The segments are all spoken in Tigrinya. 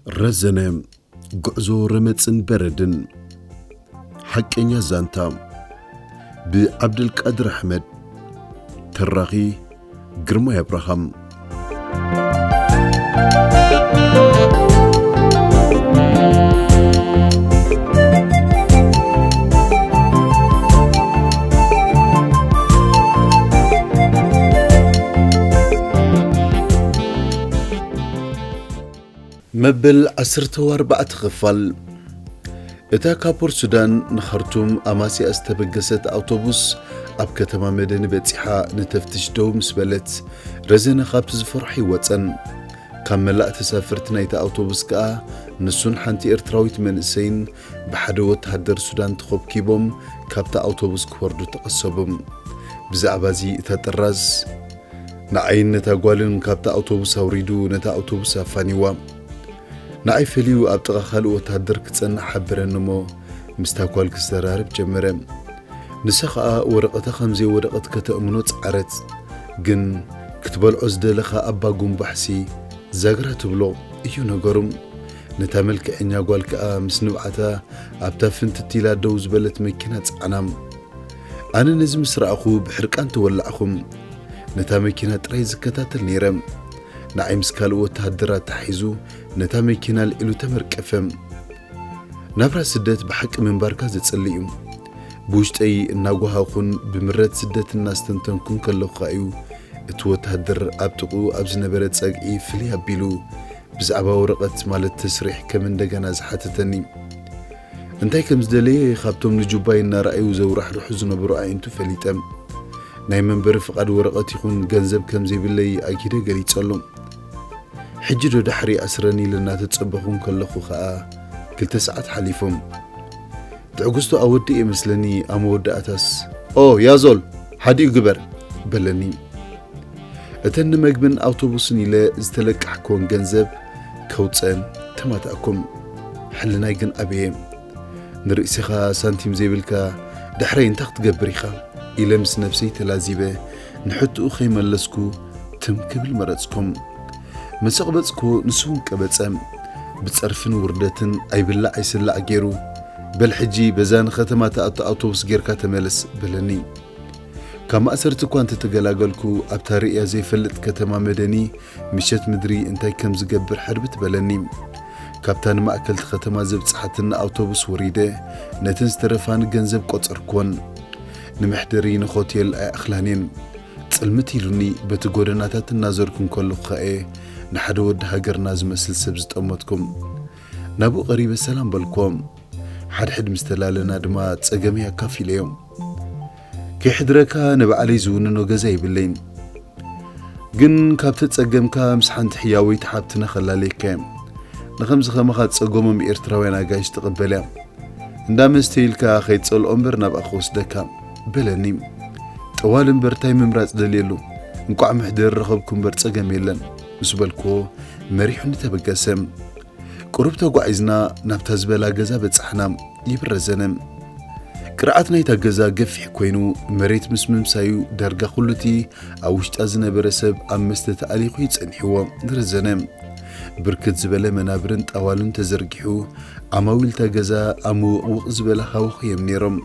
ረዘነ፣ ጉዕዞ ረመጽን በረድን። ሓቀኛ ዛንታ፣ ብዓብደልቃድር ኣሕመድ። ተራኺ፣ ግርማይ ኣብርሃም። መበል ዓሰርተ ኣርባዕተ ክፋል። እታ ካብ ፖርት ሱዳን ንኻርቱም ኣማስያ ዝተበገሰት ኣውቶቡስ ኣብ ከተማ መደኒ በጺሓ ንተፍትሽ ደው ምስ በለት፣ ረዘነ ካብቲ ዝፈርሖ ይወጸን። ካብ መላእ ተሳፈርቲ ናይታ ኣውቶቡስ ከኣ ንሱን ሓንቲ ኤርትራዊት መንእሰይን ብሓደ ወተሃደር ሱዳን ተኾብኪቦም ካብታ ኣውቶቡስ ክወርዱ ተቐሰቡ። ብዛዕባ እዚ እታ ጥራዝ ንዓይን ነታ ጓልን ካብታ ኣውቶቡስ ኣውሪዱ ነታ ኣውቶቡስ ኣፋኒዋ። ንዓይ ፈልዩ ኣብ ጥቓ ካልእ ወተሃደር ክጸንሕ ሓበረኒ እሞ ምስታ ጓል ክዘራረብ ጀመረ። ንሳ ኸኣ ወረቐታ ከም ዘይወደቐት ከተእምኖ ጸዓረት። ግን ክትበልዖ ዝደለኻ ኣባ ጉምባሕሲ ዛግራ ትብሎ እዩ ነገሩ። ነታ መልክዐኛ ጓል ከኣ ምስ ንብዓታ ኣብታ ፍንትት ኢላ ደው ዝበለት መኪና ጸዓና። ኣነ ነዚ ምስ ረኣኹ ብሕርቃን ተወላዕኹ። ነታ መኪና ጥራይ ዝከታተል ነይረ። ንዓይ ምስ ካልእ ወተሃደራት ተታሒዙ ነታ መኪና ኣልዒሉ ተመርቀፈ። ናብራ ስደት ብሓቂ ምንባርካ ዘጽልእ እዩ። ብውሽጠይ እናጓሃኹን ብምረት ስደት እናስተንተንኩን ከለኹ እዩ እቲ ወተሃደር ኣብ ጥቕኡ ኣብ ዝነበረ ጸግዒ ፍልይ ኣቢሉ ብዛዕባ ወረቐት ማለት ተስሪሕ ከም እንደገና ዝሓተተኒ። እንታይ ከም ዝደለየ ካብቶም ንጁባይ እናረኣዩ ዘውራሕርሑ ዝነበሩ ኣዒንቱ ፈሊጠ። ናይ መንበሪ ፍቓድ ወረቐት ይኹን ገንዘብ ከም ዘይብለይ ኣጊደ ገሊጸሉ። ሕጂ ዶ ዳሕሪ ኣስረኒ ኢለ እናተጸበኹ እንከለኹ ኸኣ ክልተ ሰዓት ሓሊፎም። ትዕግስቱ ኣወድእ የመስለኒ ኣብ መወዳእታስ፣ "ኦ ያዞል፣ ሓዲኡ ግበር" በለኒ። እተን ንመግብን ኣውቶቡስን ኢለ ዝተለቃሕክወን ገንዘብ ከውጸን ተማታእኩም። ሕልናይ ግን ኣበየ። ንርእስኻ ሳንቲም ዘይብልካ ድሕረይ እንታይ ክትገብር ኢኻ? ኢለ ምስ ነብሰይ ተላዚበ፣ ንሕትኡ ከይመለስኩ ትም ክብል መረጽኩም። መሰቕበጽኩ፣ ንሱ እውን ቀበጸ። ብጸርፍን ውርደትን ኣይብላዕ ኣይስላዕ ገይሩ፣ "በል ሕጂ በዛ ንኸተማ ትኣቱ ኣውቶቡስ ጌርካ ተመለስ" በለኒ። ካብ ማእሰርቲ እኳ እንተተገላገልኩ፣ ኣብታ ርእያ ዘይፈልጥ ከተማ መደኒ ምሸት ምድሪ እንታይ ከም ዝገብር ሕርብት በለኒ። ካብታ ንማእከልቲ ከተማ ዘብጽሓትኒ ኣውቶቡስ ወሪደ፣ ነተን ዝተረፋኒ ገንዘብ ቆጸርኩወን። ንመሕደሪ ንሆቴል ኣይኣኽላን እየን። ጽልምት ኢሉኒ፣ በቲ ጎደናታት እናዘርኩ እንከለኹ ኸኣ ንሓደ ወዲ ሃገርና ዝመስል ሰብ ዝጠመትኩም። ናብኡ ቀሪበ ሰላም በልኩዎ። ሓድሕድ ምስ ተላለና ድማ ጸገመይ ኣካፊለዮ። ከይሕድረካ ንባዕለይ ዝውንኖ ገዛ የብለይን። ግን ካብ ተጸገምካ ምስ ሓንቲ ሕያወይቲ ሓብትና ከላለየካ እየ። ንኸምዚ ኸማኻ ጸገሞም ኤርትራውያን ኣጋይሽ ትቕበል እያ። እንዳ መስተ ኢልካ ከይትጸልኦ እምበር ናብኣ ክወስደካ በለኒ። ጠዋሊ እምበር እንታይ ምምራጽ ደልየሉ? እንቋዕ መሕደሪ ረኸብኩ እምበር ጸገም የለን ምስ በልኩዎ መሪሑኒ ተበገሰ። ቁሩብ ተጓዒዝና ናብታ ዝበላ ገዛ በጻሕና ይብል ረዘነ። ቅርዓት ናይታ ገዛ ገፊሕ ኮይኑ መሬት ምስ ምምሳዩ ዳርጋ ኩሉቲ ኣብ ውሽጣ ዝነበረ ሰብ ኣብ መስተ ተኣሊኹ እዩ ጸኒሕዎ ንረዘነ። ብርክት ዝበለ መናብርን ጣዋሉን ተዘርጊሑ ዓማዊልታ ገዛ ኣብ ምውቕውቕ ዝበለ ሃወኽ እዮም ነይሮም።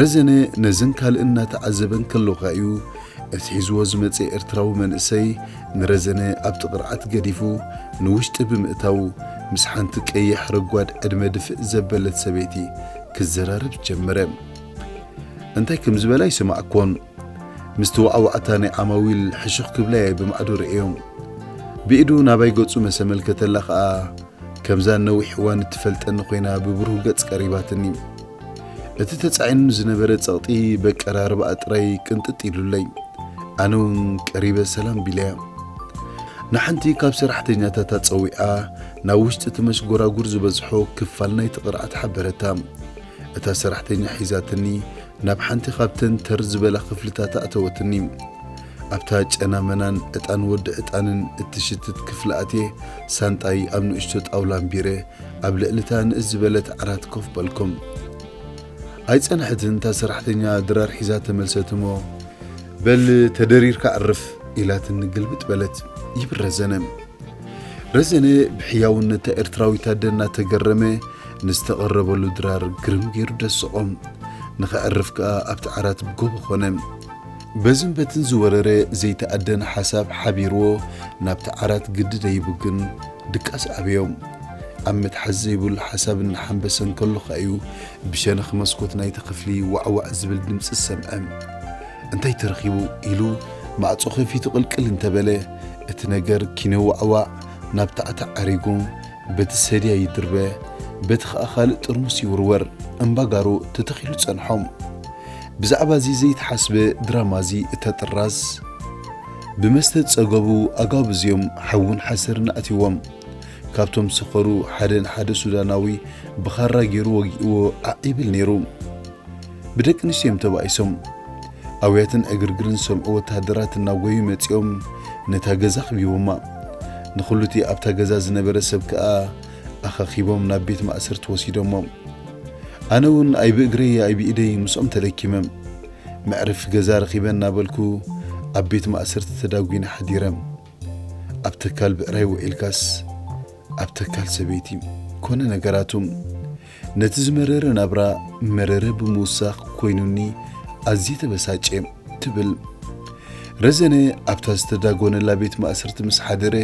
ረዘነ ነዝን ካልእን እናተዓዘበ እንከለኹ እዩ እቲ ሒዝዎ ዝመጸ ኤርትራዊ መንእሰይ ንረዘነ ኣብቲ ቅርዓት ገዲፉ ንውሽጢ ብምእታው ምስ ሓንቲ ቀይሕ ረጓድ ዕድመ ድፍእ ዘበለት ሰበይቲ ክዘራረብ ጀመረ። እንታይ ከም ዝበለ ኣይሰማዕኩዎን። ምስቲ ዋዕዋዕታ ናይ ዓማዊል ሕሹኽ ክብላ እየ ብማዕዶ ርእዮም። ብኢዱ ናባይ ገጹ መሰ መልከተላ ኸኣ ከምዛ ነዊሕ እዋን እትፈልጠኒ ኮይና ብብሩህ ገጽ ቀሪባትኒ። እቲ ተጻዒኑ ዝነበረ ጸቕጢ በቀራርባኣ ጥራይ ቅንጥጥ ኢሉለይ። ኣነ እውን ቀሪበ ሰላም ቢለያ። ንሓንቲ ካብ ሰራሕተኛታታ ጸዊዓ ናብ ውሽጢ እቲ መሽጎራጉር ዝበዝሖ ክፋል ናይቲ ቅርዓት ሓበረታ። እታ ሰራሕተኛ ሒዛትኒ ናብ ሓንቲ ካብተን ተር ዝበላ ክፍልታት ኣእተወትኒ። ኣብታ ጨናመናን ዕጣን ወዲ ዕጣንን እትሽትት ክፍሊ ኣትየ ሳንጣይ ኣብ ንእሽቶ ጣውላ ኣንቢረ ኣብ ልዕሊታ ንእስ ዝበለት ዓራት ኮፍ በልኩም። ኣይጸንሐትን እታ ሰራሕተኛ ድራር ሒዛ ተመልሰት እሞ፣ "በል ተደሪርካ ዕርፍ" ኢላትኒ ግልብጥ በለት። ይብል ረዘነ። ረዘነ ብሕያውነታ ኤርትራዊት ኣደ እናተገረመ ንዝተቐረበሉ ድራር ግርም ገይሩ ደሰቖም። ንኸዕርፍ ከኣ ኣብቲ ዓራት ብጎቦ ኾነ። በዝን በትን ዝወረረ ዘይተኣደነ ሓሳብ ሓቢርዎ ናብቲ ዓራት ግዲ ደይቡ ግን ድቃስ ኣበዮም። ኣብ መትሓዚ ዘይብሉ ሓሳብ እናሓንበሰ እንከሎ ከኣ'ዩ ብሸነኽ መስኮት ናይቲ ክፍሊ ዋዕዋዕ ዝብል ድምጺ ዝሰምዐ። እንታይ ተረኺቡ ኢሉ ማዕጾ ከፊቱ ቅልቅል እንተበለ፣ እቲ ነገር ኪነ ዋዕዋዕ ናብ ታሕቲ ዓሪጉ፣ በቲ ሰድያ ይድርበ፣ በቲ ኸኣ ካልእ ጥርሙስ ይውርወር፣ እምባጋሮ ተተኺሉ ጸንሖ። ብዛዕባ እዚ ዘይተሓስበ ድራማ እዚ እታ ጥራዝ ብመስተ ጸገቡ ኣጋብዝዮም ሓውን ሓሰርን ኣእትይዎም። ካብቶም ሰኸሩ ሓደ ንሓደ ሱዳናዊ ብኻራ ገይሩ ወጊእዎ ዓዕ ይብል ነይሩ። ብደቂ ኣንስትዮ እዮም ተባኢሶም። ኣውያትን ዕግርግርን ዝሰምዑ ወተሃደራት እናጎዩ መጺኦም ነታ ገዛ ከቢቦማ። ንኹሉቲ ኣብታ ገዛ ዝነበረ ሰብ ከኣ ኣኻኺቦም ናብ ቤት ማእሰርቲ ወሲዶሞ። ኣነ እውን ኣይ ብእግረይ ኣይ ብኢደይ ምስኦም ተለኪመ። መዕረፊ ገዛ ረኺበ እናበልኩ ኣብ ቤት ማእሰርቲ ተዳጒነ ሓዲረ። ኣብ ተካል ብዕራይ ውዒልካስ ኣብ ተካል ሰበይቲ ኮነ ነገራቱ። ነቲ ዝመረረ ናብራ መረረ ብምውሳኽ ኮይኑኒ ኣዝየ ተበሳጨ ትብል። ረዘነ ኣብታ ዝተዳጎነላ ቤት ማእሰርቲ ምስ ሓደረ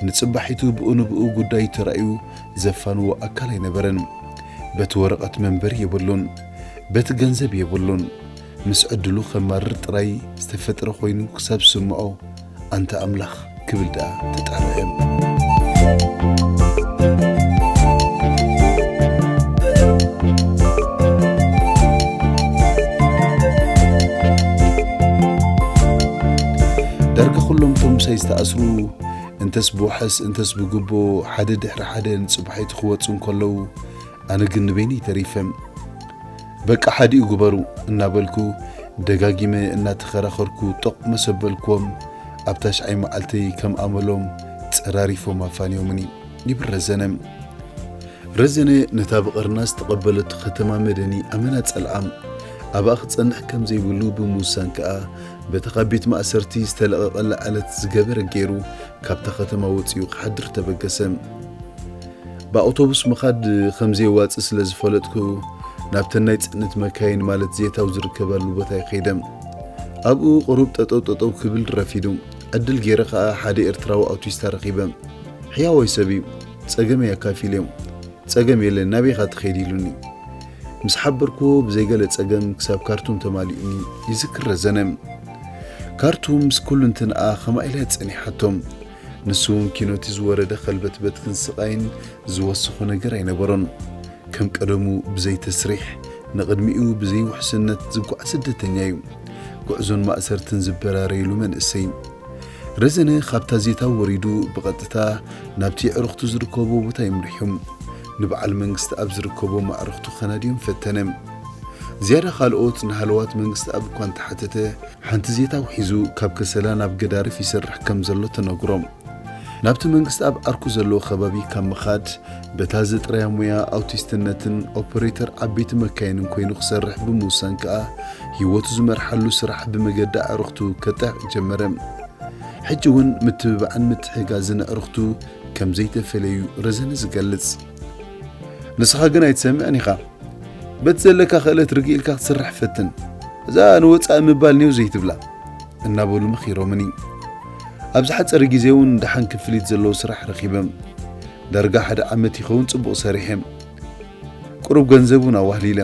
ንጽባሒቱ ብኡ ንብኡ ጉዳዩ ተራእዩ ዘፋንዎ ኣካል ኣይነበረን። በቲ ወረቐት መንበሪ የብሉን፣ በቲ ገንዘብ የብሉን። ምስ ዕድሉ ከማርር ጥራይ ዝተፈጥረ ኮይኑ ክሳብ ዝስምዖ ኣንታ ኣምላኽ ክብል ደኣ ተጣርዐ። ዳርጋ ኩሎም እቶም ምሳይ ዝተኣስሩ እንተስ ብዋሕስ እንተስ ብግቦ ሓደ ድሕሪ ሓደ ንጽባሒቱ ክወጹ እንከለዉ ኣነ ግን ንበይነይ ተሪፈ። በቃ ሓዲኡ ግበሩ እናበልኩ ደጋጊመ እናተኸራኸርኩ ጦቕ መሰበልኩዎም። ኣብ ታሽዓይ መዓልተይ ከም ኣመሎም ጸራሪፎም ኣፋንዮምኒ ይብል ረዘነ። ረዘነ ነታ ብቐርና ዝተቐበለቶ ከተማ መደኒ ኣመና ጸልኣ። ኣብኣ ክጸንሕ ከም ዘይብሉ ብምውሳን ከኣ በቲ ካብ ቤት ማእሰርቲ ዝተለቐቐላ ዕለት ዝገበረ ገይሩ ካብታ ከተማ ወጺኡ ክሓድር ተበገሰ። ብኣውቶቡስ ምኻድ ከም ዘየዋጽእ ስለ ዝፈለጥኩ ናብተን ናይ ጽዕነት መካይን ማለት ዜታው ዝርከባሉ ቦታ ይኸይደ። ኣብኡ ቁሩብ ጠጠው ጠጠው ክብል ረፊዱ። ዕድል ገይረ ከኣ ሓደ ኤርትራዊ ኣውቲስታ ረኺበ። ሕያዋይ ሰብ እዩ። ጸገመይ ኣካፊለዮ። ጸገም የለን፣ ናበይ ኢኻ ትኸይድ ኢሉኒ። ምስ ሓበርኩዎ ብዘይገለ ጸገም ክሳብ ካርቱም ተማሊኡኒ ይዝክር ረዘነ። ካርቱም ምስ ኩሉ እንትንኣ ኸማይ ኢላ ጸኒሓቶም። ንሱ እውን ኪኖቲ ዝወረደ ኸልበትበትክን ስቓይን ዝወስኾ ነገር ኣይነበሮን። ከም ቀደሙ ብዘይ ተስሪሕ ንቕድሚኡ ብዘይ ውሕስነት ዝጓዕ ስደተኛ እዩ። ጉዕዞን ማእሰርትን ዝበራረየሉ መንእሰይ። ረዘነ ካብታ ዜታ ወሪዱ ብቐጥታ ናብቲ ኣዕሩኽቱ ዝርከቦ ቦታ ይምርሑ። ንበዓል መንግስቲ ኣብ ዝርከቦ ኣዕሩኽቱ ከናድዮም ፈተነ። ዝያዳ ካልኦት ንሃለዋት መንግስቲ ኣብ እኳ እንተሓተተ፣ ሓንቲ ዜታው ሒዙ ካብ ከሰላ ናብ ገዳርፍ ይሰርሕ ከም ዘሎ ተነግሮ። ናብቲ መንግስቲ ኣብ ዓርኩ ዘለዎ ከባቢ ካብ ምኻድ፣ በታ ዘጥረያ ሞያ ኣውቲስትነትን ኦፐሬተር ዓበይቲ መካይንን ኮይኑ ክሰርሕ ብምውሳን ከኣ፣ ህይወቱ ዝመርሓሉ ስራሕ ብመገዲ ኣዕሩኽቱ ከጣይቕ ጀመረ። ሕጂ እውን ምትብባዕን ምትሕጋዝን ኣዕሩኽቱ ከም ዘይተፈለዩ ረዘነ ዝገልጽ። ንስኻ ግን ኣይትሰምዕን ኢኻ። በቲ ዘለካ ክእለት ርግእ ኢልካ ክትስራሕ ፈትን። እዛ ንወጻኢ ምባል ኔው ዘይትብላ። እናበሉ መኺሮምኒ። ኣብ ዝሓጸረ ግዜ እውን ደሓን ክፍሊት ዘለዎ ስራሕ ረኺበ። ዳርጋ ሓደ ዓመት ይኸውን ጽቡቕ ሰሪሐ። ቁሩብ ገንዘብ እውን ኣዋህሊለ።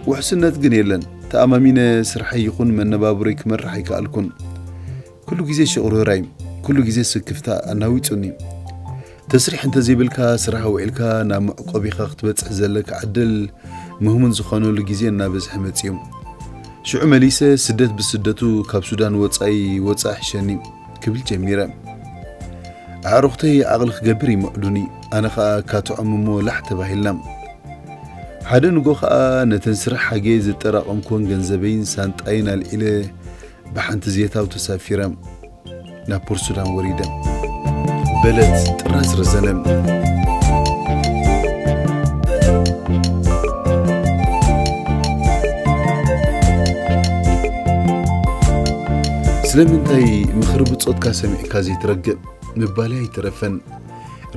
ውሕስነት ግን የለን። ተኣማሚነ ስርሐይ ይኹን መነባብሮይ ክመርሕ ኣይከኣልኩን። ኩሉ ግዜ ሽቕርራይ፣ ኩሉ ግዜ ስክፍታ ኣናዊጹኒ። ተስሪሕ እንተዘይብልካ ስራሕ ውዒልካ ናብ መዕቆቢኻ ክትበጽሕ ዘለካ ዕድል ምህሙን ዝኾነሉ ግዜ እናበዝሐ መጺኡ። ሽዑ መሊሰ ስደት ብስደቱ ካብ ሱዳን ወጻኢ ወጻኢ ሕሸኒ ክብል ጀሚረ። ኣዕሩኽተይ ዓቕሊ ክገብር ይምዕዱኒ፣ ኣነ ኸኣ ካትዖም እሞ ላሕ ተባሂልና። ሓደ ንጎ ኸኣ ነተን ስራሕ ሓጌ ዘጠራቐምኩወን ገንዘበይን ሳንጣይን ኣልዒለ ብሓንቲ ዜታው ተሳፊረ ናብ ፖርት ሱዳን ወሪደ። በለት ጥራዝ ረዘነ። ስለምንታይ ምኽሪ ብጾትካ ሰሚዕካ ዘይትረግእ ምባለይ ኣይተረፈን።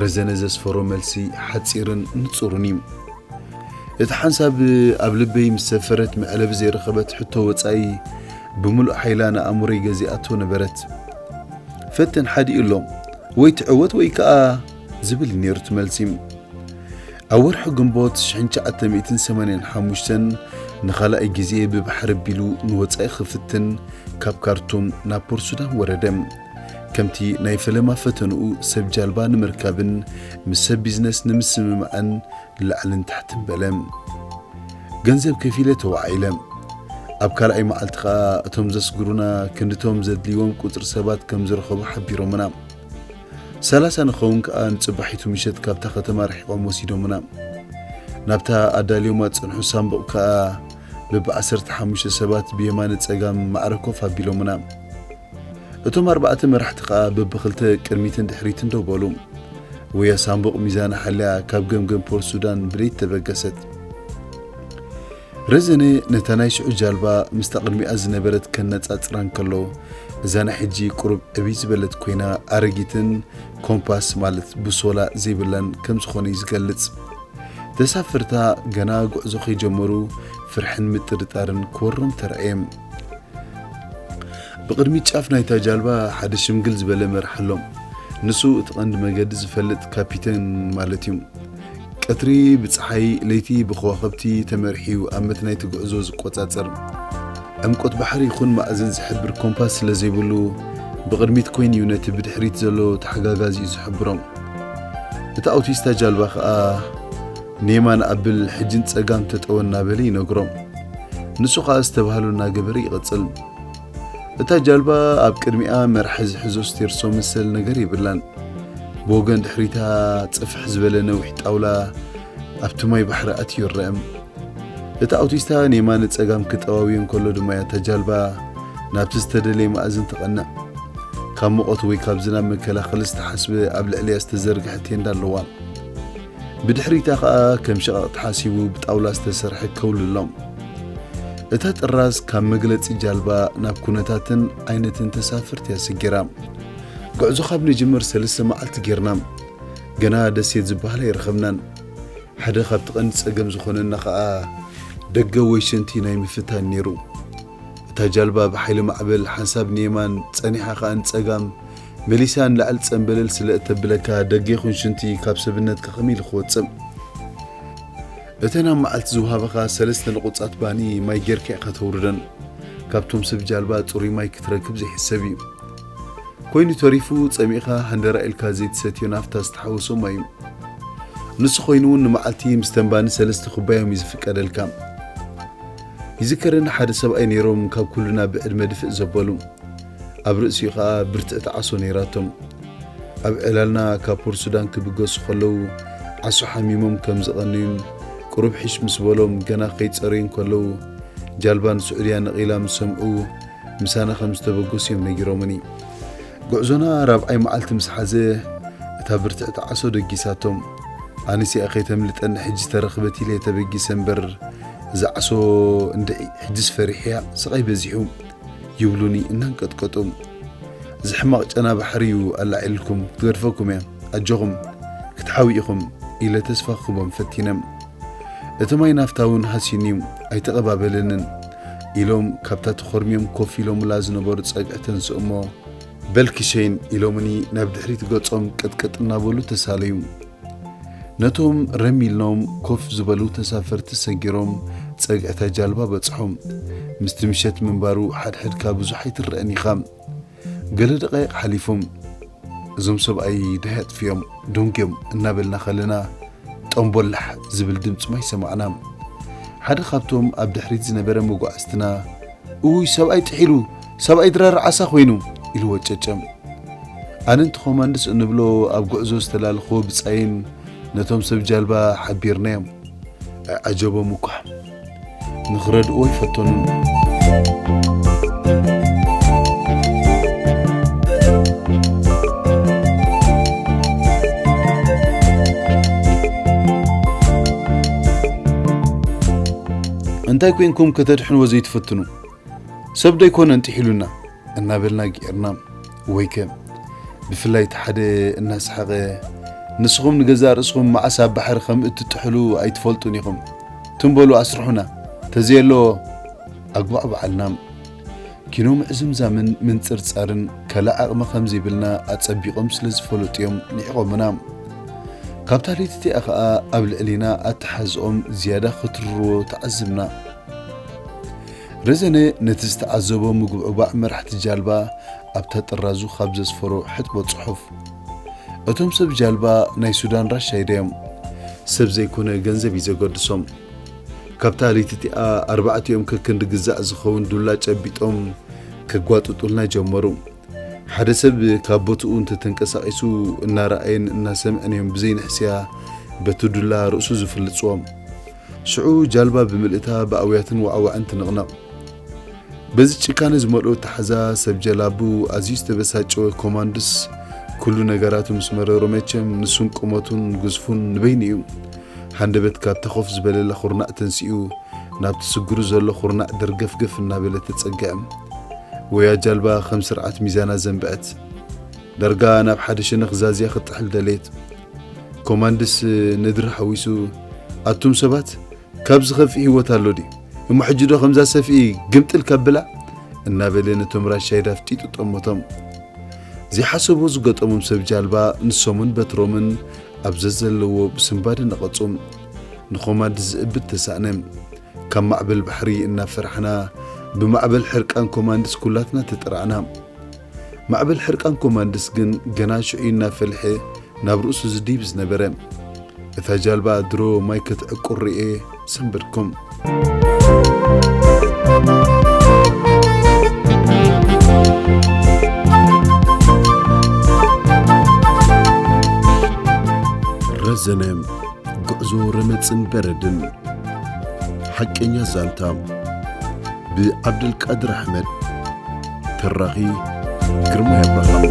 ረዘነ ዘስፈሮ መልሲ ሓጺርን ንጹርን እዩ። እቲ ሓንሳብ ኣብ ልበይ ምስ ሰፈረት መዕለቢ ዘይረኸበት ሕቶ ወጻኢ ብምሉእ ሓይላ ንኣእምሮይ ገዚኣቶ ነበረት። ፈትን ሓዲኡ ኣሎ፣ ወይ ትዕወት ወይ ከኣ ዝብል እዩ ነይሩ እቲ መልሲ። ኣብ ወርሒ ግንቦት ሽሕን ትሽዓተ ሚእትን ሰማንያን ሓሙሽተን ንኻልኣይ ግዜ ብባሕሪ ኣቢሉ ንወጻኢ ክፍትን ካብ ካርቱም ናብ ፖርት ሱዳን ወረደ። ከምቲ ናይ ፈለማ ፈተንኡ ሰብ ጃልባ ንምርካብን ምስ ሰብ ቢዝነስ ንምስምማዕን ላዕልን ታሕትን በለ። ገንዘብ ከፊለ ተዋዒለ። ኣብ ካልኣይ መዓልቲ ኸኣ እቶም ዘስግሩና ክንድቶም ዘድልይዎም ቁጽሪ ሰባት ከም ዝረኸቡ ሓቢሮምና። ሰላሳ ንኸውን ከኣ ንጽባሒቱ ምሸት ካብታ ከተማ ርሒቖም ወሲዶምና። ናብታ ኣዳልዮማ ዝጸንሑ ሳንቡቕ ከኣ በብዓሰርተ ሓሙሽተ ሰባት ብየማነ ጸጋም ማዕረ ኮፍ ኣቢሎምና። እቶም ኣርባዕተ መራሕቲ ከኣ በብኽልተ ቅድሚትን ድሕሪትን ደው በሉ። ወያ ሳንቡቕ ሚዛና ሓልያ ካብ ገምገም ፖርት ሱዳን ብለይቲ ተበገሰት። ረዘነ ነታ ናይ ሽዑ ጃልባ ምስታ ቅድሚኣ ዝነበረት ከነጻጽራ እንከሎ፣ እዛ ናይ ሕጂ ቁሩብ ዕብይ ዝበለት ኮይና ኣረጊትን ኮምፓስ ማለት ቡሶላ ዘይብላን ከም ዝኾነ እዩ ዝገልጽ። ተሳፈርታ ገና ጉዕዞ ከይጀመሩ ፍርሕን ምጥርጣርን ክወሮም ተራእየ። ብቕድሚት ጫፍ ናይታ ጃልባ ሓደ ሽምግል ዝበለ መራሕ ኣሎ። ንሱ እቲ ቀንዲ መገዲ ዝፈልጥ ካፒተን ማለት እዩ። ቀትሪ ብጸሓይ፣ ለይቲ ብከዋኽብቲ ተመሪሑ እዩ ኣብ መትናይቲ ጉዕዞ ዝቆጻጸር። ዕምቆት ባሕሪ ይኹን ማእዝን ዝሕብር ኮምፓስ ስለ ዘይብሉ፣ ብቕድሚት ኮይኑ እዩ ነቲ ብድሕሪት ዘሎ ተሓጋጋዚኡ ዝሕብሮ። እቲ ኣውቲስታ ጃልባ ኸኣ፣ "ንየማን ኣብል፣ ሕጂ ንጸጋም ተጠወ" እናበለ ይነግሮ። ንሱ ኸኣ ዝተባህሎ እናገበረ ይቕጽል። እታ ጃልባ ኣብ ቅድሚኣ መርሐ ዝሕዞ ስቴርሶ መሰል ነገር የብላን። ብወገን ድሕሪታ ጽፍሕ ዝበለ ነዊሕ ጣውላ ኣብቲ ማይ ባሕሪ ኣትዩ ይረአ። እቲ ኣውቲስታ ንየማነ ጸጋም ክጠዋውዮ እንከሎ ድማ እያ እታ ጃልባ ናብቲ ዝተደለየ ማእዝን ትቐንዕ። ካብ ሙቐት ወይ ካብ ዝናብ መከላኸሊ ዝተሓስበ ኣብ ልዕሊኣ ዝተዘርግሐ ቴንዳ ኣለዋ። ብድሕሪታ ኸኣ ከም ሸቓቕ ተሓሲቡ ብጣውላ ዝተሰርሐ ከውሊ ኣሎ። እታ ጥራዝ ካብ መግለጺ ጃልባ ናብ ኩነታትን ዓይነትን ተሳፈርቲ እያ ስጊራ። ጉዕዞ ካብ ንጅምር ሰለስተ መዓልቲ ጌርና። ገና ደሴት ዝበሃል ኣይረኸብናን። ሓደ ካብቲ ቀንዲ ጸገም ዝኾነና ኸኣ ደገ ወይ ሽንቲ ናይ ምፍታን ነይሩ። እታ ጃልባ ብሓይሊ ማዕበል ሓንሳብ ንየማን ጸኒሓ ኸኣ ንጸጋም መሊሳ ንላዕሊ ጸምበለል ስለ እተብለካ ደገ ይኹን ሽንቲ ካብ ሰብነትካ ከመይ ኢሉ ክወጽእ? እተን ኣብ መዓልቲ ዝወሃበኻ ሰለስተ ነቑጻት ባኒ ማይ ጌርካ ኢኻ ተውርደን። ካብቶም ሰብ ጃልባ ጽሩይ ማይ ክትረክብ ዘይሕሰብ እዩ። ኮይኑ ተሪፉ ጸሚእኻ ሃንደራ ኢልካ ዘይትሰትዮ ናፍታ ዝተሓወሶ ማይ እዩ። ንሱ ኮይኑ እውን ንመዓልቲ ምስ ተንባኒ ሰለስተ ኩባዮም እዩ ዝፍቀደልካ። ይዝከረኒ ሓደ ሰብኣይ ነይሮም ካብ ኩልና ብዕድመ ድፍእ ዘበሉ። ኣብ ርእሲኡ ኸኣ ብርትዕቲ ዓሶ ነይራቶም። ኣብ ዕላልና ካብ ፖርት ሱዳን ክብገሱ ከለዉ ዓሶ ሓሚሞም ከም ዝቐነዩን ቁሩብ ሕሽ ምስ በሎም ገና ከይጸረዩ እንከለዉ ጃልባ ንስዑድያ ነቒላ ምስ ሰምዑ ምሳና ከም ዝተበገሱ እዮም ነጊሮምኒ። ጉዕዞና ራብዓይ መዓልቲ ምስ ሓዘ እታ ብርትዕቲ ዓሶ ደጊሳቶም። ኣነስ እያ ከይተምልጠኒ ሕጂ ተረኽበት ኢለ ተበጊሰ እምበር እዛ ዓሶ እንድዒ ሕጅስ ፈሪሕያ ስቓይ በዚሑ ይብሉኒ እናንቀጥቀጡ። እዚ ሕማቕ ጨና ባሕሪ እዩ ኣላዒልኩም ክትገድፈኩም እያ ኣጆኹም ክትሓዊ ኢኹም ኢለ ተስፋ ክህቦም ፈቲነ። እቲ ማይ ናፍታ እውን ሃሲኒ እዩ ኣይተቐባበለንን ኢሎም ካብታ ተኾርምዮም ኮፍ ኢሎምላ ዝነበሩ ጸግዒ ተንስኡ እሞ በልኪ ሸይን ኢሎምኒ ናብ ድሕሪት ገጾም ቅጥቅጥ እናበሉ ተሳለዩ። ነቶም ረም ኢልኖም ኮፍ ዝበሉ ተሳፈርቲ ሰጊሮም ጸግዕታ ጃልባ በጽሖም። ምስቲ ምሸት ምንባሩ ሓድሕድካ ብዙሕ ኣይትረአን ኢኻ። ገለ ደቃይቕ ሓሊፎም እዞም ሰብኣይ ዳህይ ኣጥፍዮም ደንጉዮም እናበልና ከለና ጠምቦላሕ ዝብል ድምፂ ማይ ሰማዕና። ሓደ ካብቶም ኣብ ድሕሪት ዝነበረ መጓዕዝትና እውይ ሰብኣይ ጥሒሉ ሰብኣይ ድራር ዓሳ ኮይኑ ኢሉ ወጨጨም። ኣነ እንተ ኮማንድስ እንብሎ ኣብ ጉዕዞ ዝተላለኽዎ ብጻይን ነቶም ሰብ ጃልባ ሓቢርናዮም። ኣዓጀቦም እኳ ንኽረድእዎ ኣይፈተኑን። እንታይ ኮንኩም ከተድሕንዎ ዘይትፈትኑ? ሰብ ዶ ኣይኮነን ጥሒሉና እናበልና ግዒርና። ወይከ ብፍላይ እቲ ሓደ እናሰሓቐ ንስኹም ንገዛእ ርእስኹም መዓስ ኣብ ባሕሪ ከም እትጥሕሉ ኣይትፈልጡን ኢኹም። ትም በሉ ኣስርሑና። ተዘየሎ ኣግባዕ በዓልና። ኪኖ ምዕዝምዛምን ምንጽርጻርን ካልእ ዓቕሚ ከም ዘይብልና ኣጸቢቖም ስለ ዝፈለጡ እዮም ንዒቖምና። ካብታ ለይቲ እቲኣ ኸኣ ኣብ ልዕሊና ኣተሓዝኦም ዝያዳ ከትርርዎ ተዓዝብና። ረዘነ ነቲ ዝተዓዘቦ ምግብዕባዕ መራሕቲ ጃልባ ኣብታ ጥራዙ ካብ ዘስፈሮ ሕጥቦ ጽሑፍ፣ እቶም ሰብ ጃልባ ናይ ሱዳን ራሻይዳ እዮም። ሰብ ዘይኮነ ገንዘብ እዩ ዘገድሶም። ካብታ ለይቲ እቲኣ ኣርባዕቲኦም ከክንዲ ግዛዕ ዝኸውን ዱላ ጨቢጦም ከጓጥጡልና ጀመሩ። ሓደ ሰብ ካብ ቦትኡ እንተተንቀሳቒሱ እናረኣየን እናሰምዐን እዮም ብዘይንሕስያ በቲ ዱላ ርእሱ ዝፍልጽዎም። ሽዑ ጃልባ ብምልእታ ብኣውያትን ዋዕዋዕን ትንቕነቕ። በዚ ጭካነ ዝመልኦ ተሓዛ ሰብ ጀላቡ ኣዝዩ ዝተበሳጨወ ኮማንዱስ ኩሉ ነገራቱ ምስ መረሮ መቸም ንሱን ቁመቱን ግዝፉን ንበይኑ እዩ። ሃንደበት ካብታ ኮፍ ዝበለላ ኩርናዕ ተንሲኡ ናብቲ ስግሩ ዘሎ ኩርናዕ ደርገፍገፍ እናበለ ተጸግዐ። ወያ ጃልባ ከም ስርዓት ሚዛና ዘንብዐት። ዳርጋ ናብ ሓደ ሸነኽ ዛዝያ ክትጥሕል ደለየት። ኮማንድስ ነድሪ ሓዊሱ፣ ኣቱም ሰባት፣ ካብ ዝኸፍእ ህይወት ኣሎ ድዩ? እሞ ሕጂ ዶ ከምዛ ሰፍኢ ግምጥል ከብላ? እናበለ ነቶም ራሻይዳ ኣፍጢጡ ጠመቶም። ዘይሓሰቦ ዝገጠሞም ሰብ ጃልባ ንሶምን በትሮምን ኣብ ዘዘለዎ ብስንባደ ነቐጹ። ንኮማንድስ ዝእብድ ተሳእነ። ካብ ማዕበል ባሕሪ እናፈራሕና ብማዕበል ሕርቃን ኮማንድስ ኩላትና ተጠራዕና። ማዕበል ሕርቃን ኮማንድስ ግን ገና ሽዑ እናፈልሐ ናብ ርእሱ ዝድይብ ዝነበረ። እታ ጃልባ ድሮ ማይ ክትዕቁር ርእየ ሰንበድኩም። ረዘነ፣ ጉዕዞ ረመጽን በረድን። ሓቀኛ ዛንታ፣ ብዓብደልቃድር ኣሕመድ። ተራኺ፣ ግርማይ ኣብርሃም።